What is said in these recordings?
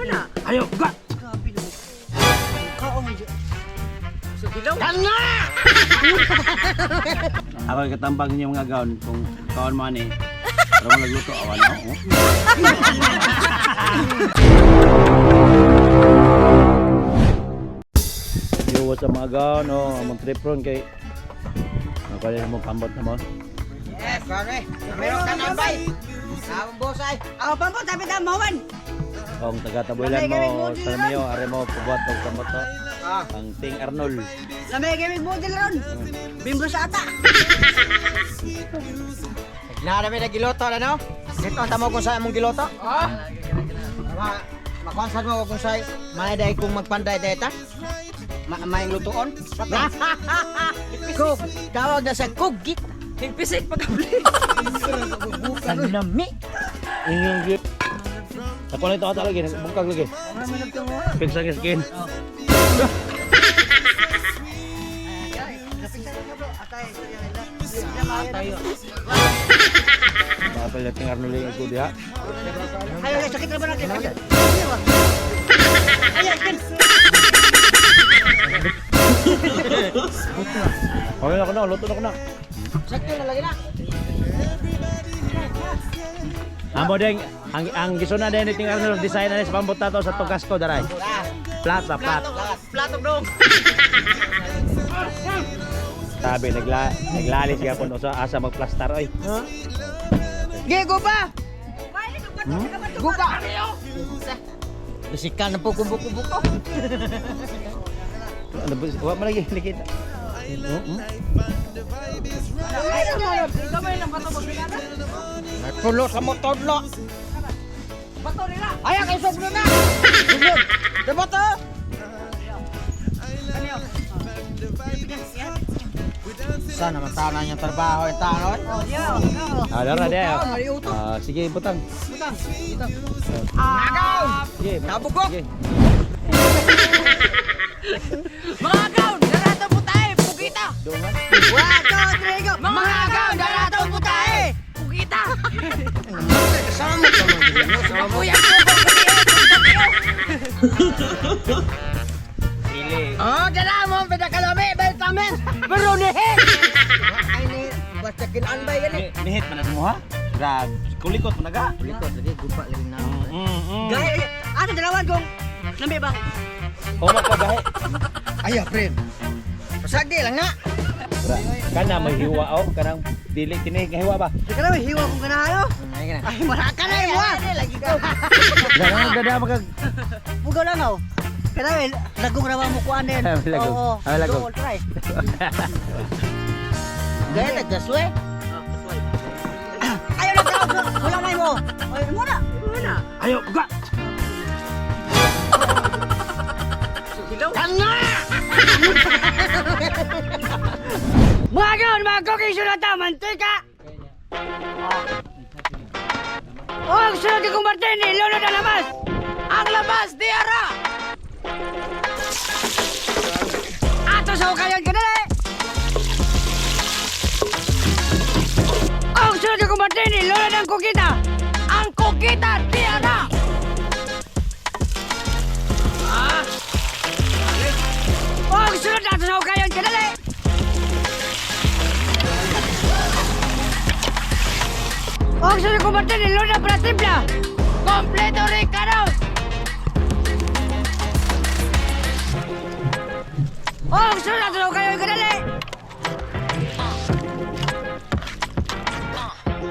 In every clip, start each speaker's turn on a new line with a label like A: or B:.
A: man na.
B: Ayo, ga.
A: Grabe naman. Kaon man siya. Sa dilaw.
C: Tanga!
B: Ako katambang niyo mga gown kung kaon man eh. Pero mo nagluto awan na. Oh. Yo, what's up mga gown? Oh, among trip ron kay Nakaya mo kambot na mo.
C: Yes, pare. Meron ka ng bay. Among boss ay.
A: Ako pa po, sabi ka, mawan.
B: Kung taga-tabulan mo sa miyo, are mo pubuat og kambot to.
C: Ah.
B: Ang Ting Arnold.
A: Lamay gamig mo ron. Bimbro sa ata.
C: Na namin nagiloto na no? Dito ang tamo kung saan mong giloto. Ah. Ma makonsan mo kung saan may dai kung magpanday data. Ma may lutoon. Kug, tawag na sa kugit.
A: Higpisit pagkabli.
C: Sanami.
B: Inyong gip. Ako na ito ata lagi, bungkag lagi. Pigsa ng skin. Mapal na Ting Arnold yung ikaw diha.
A: Ayo, ay, sakit na ba natin? Ay, ay, ay.
B: Okay na ako na, luto na ako na.
C: Sakto na lagi na.
B: Amo ding, ang gisuna din ni Ting Arnold design na sa pambot nato sa tugas ko daray. Plat ba, plat.
C: Plato dong.
B: Sabi, naglalis gyapon usa asa magplastar oy.
C: Ge ba? Guba. Bisikan na po kumbuko-buko.
B: Ano ba? Wa man lagi nakita. Hmm?
C: Nagpulo sa motor lo.
A: Bato nila.
C: Ay, kay sobro na. Sobro. Diba to? Sana matana niyang trabaho yung tao.
A: Oh, yo.
B: Ah, dara dia. Ah, sige, butang.
C: Butang. Nagaw!
B: Sige.
C: Kabugok!
B: Sige.
A: Mga gown, darato po tayo. Pugita.
B: Dungan.
A: 1, 2, 3, go.
C: Mga agaw, darato po tayo!
A: Pugita.
C: Kasama ka mo.
A: Kuya ko,
B: Pili.
C: Oh, dala mo, pinakalami, vitamin, pero nihin! Ay, ni, basta kinanbay gani.
B: Nihit man na mo ha? Grab. Kulikot man naga.
C: Likod, lagi, gupa, lagi na.
A: Gaya, ate dalawan kong lambi ba?
B: Homa pa gahi.
C: Ay, friend. Pasagdi lang na.
B: Bra, kana may hiwa oh, kanang dili kini nga hiwa ba?
A: Teka lang, hiwa kong ganahan oh.
C: Ay, kana.
A: Ay, maraka na yung mga.
C: Lagi ko.
B: Dara dada magag
A: Bugaw lang oh. Kaya lagong rawa mo kuan din.
B: Lagong.
A: Oo,
B: Ah, lagong.
A: Go, try.
C: Gaya, nagkaswe.
A: Ayaw lang tao, wala na mo. Ay, muna. Muna.
B: Ayo, buka.
C: Tanga!
A: Mga gaon, mga cooking sulata, mantika. Oh, ang sunod kong Martini, lolo na labas. Ang labas, di ara. Ato sa ukayon kanali. Ang sunod kong Martini, lolo ng kukita. Ang kukita, di ara. Ah. Oh, ang sunod ato sa ukayon kanali. Ang sunod kong Martini, lolo na para timpla. Kompleto rin ka raw. Oh, ang sunod ato sa ukayon kanali.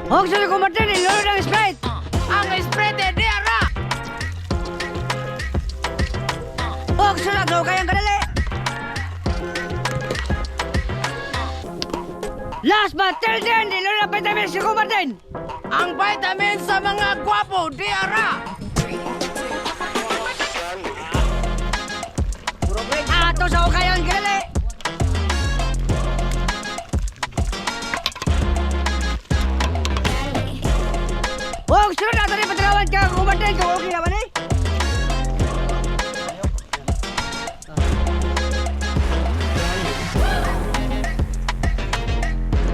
A: Ang sunod kong Martini, lolo ng Sprite. Ang Sprite, di ara. Ang sunod ato sa ukayon kanali. Last but till then, di lolo na vitamin si Kumartin.
D: Ang vitamin sa mga gwapo, di ara!
A: Ato sa ukayon kanali. Huwag sunod ato ni patalawan ka Kumartin kung okay naman eh.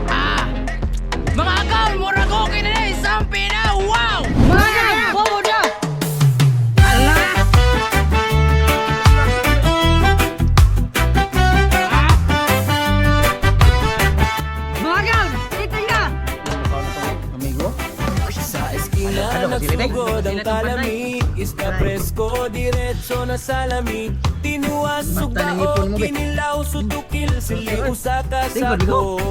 D: Ah! Mga agaw, murag okay na na, isang pina, wow!
A: Mga bobo na!
E: Kaya presko, diretso na sa lamig. Tinuas,
C: Basta ng
E: sugba
C: ipon
E: o
C: mo, be.
E: kinilaw, sutukil, sili usa ka sako.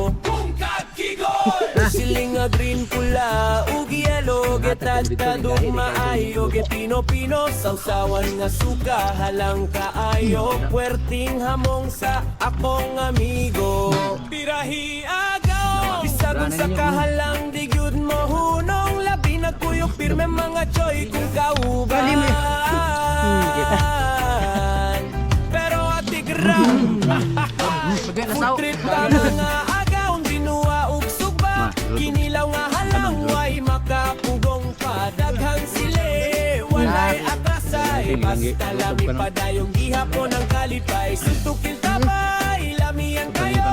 E: Siling nga green pula ug yellow, getadtad ug maayo, getino-pino, sausawan nga suka, halang kaayo, puwerting hamong sa akong amigo. Pirahi agaw, bisag unsa kahalang di gyud mo hunong, labi na kuyog pirme mga choy kung kauban. Pero atigra, food trip ta mga agaw, tinuwa ug sugba, kinilaw nga halang, way makapugong pa, daghang sili, walay atrasay, basta lami padayong gihapon ang kalipay, sutukil tabay, lamian kayo,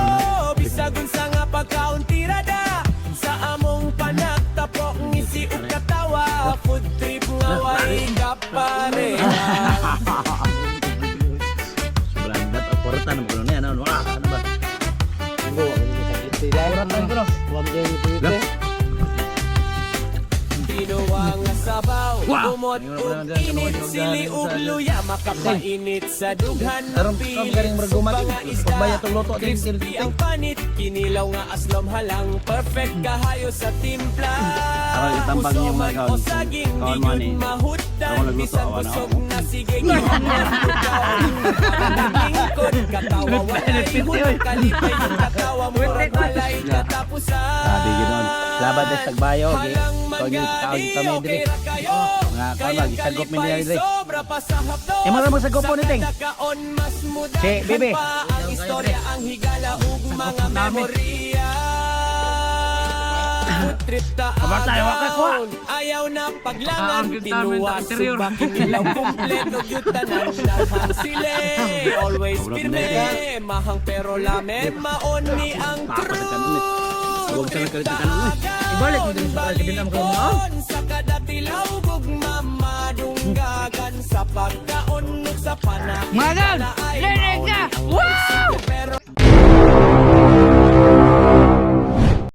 E: bisag unsa nga pagkaon tirada, sa among panagtapok ngisi ug katawa, food trip nga way kapareha.
B: Sobrang dat ang kuratan mo kuno niya ano ano ba? Kuratan ko no. Lah.
E: Ginawa nga sabaw,
B: Wow!
E: kumot
B: Ayun,
E: ug
B: wala na,
E: init,
B: wala na,
E: sili
B: wala na,
E: ug
B: wala na.
E: luya, makapainit sa dughan ng
B: Aron,
E: pilit,
B: galing murag
E: sugba
B: gumating.
E: nga isda,
B: Pagbayad tong luto, ting, ting,
E: crispy
B: ting.
E: ang panit, kinilaw nga aslom halang, perfect kahayo sa timpla.
B: Aron, itambang niyo mga
E: Usoman
B: kaon.
E: o saging,
B: Kaon
E: di
B: mo
E: yun
B: ani.
E: mahutdan,
B: Aron, nagluto,
E: bisan
B: awa na
E: busog
B: ako.
E: na sige, lingkod, katawa walay hunong, kalipay yung katawa, murag walay katapusan.
B: Sabi ginoon. Laban des tagbayo, okay.
E: Halang
B: Kaon yun, kaon
E: mangani,
B: kami diri.
E: okay ra kayo.
B: Mga kaon
E: Kaya
B: ba, gisagop mi nila
E: kalipay,
B: diri.
E: sobra pa sa hapdos.
B: Eh, mga magsagop po
E: Sa
B: ni Ting.
E: kada kaon, mas mudaghan
B: Si, Bibi.
E: pa ang istorya, ang higala ug mga memorya. Food trip ta
B: Kabatay, wa ka kuha.
E: agaw. Ayaw na paglangan, tinuwa, sugba, kinilaw, kumpleto, gyud tanan, daghang sili. Always
B: Sobrang
E: pirme, mahang pero lame, maon ni ang
B: Papalitan ulit.
E: true.
B: Huwag sa nagkalitan ulit.
E: Ibalik mo din sa balikon sa kada tilaw ug mamadunggagan sa pagkaon ug sa pana.
A: Mga
E: Ay
A: Lene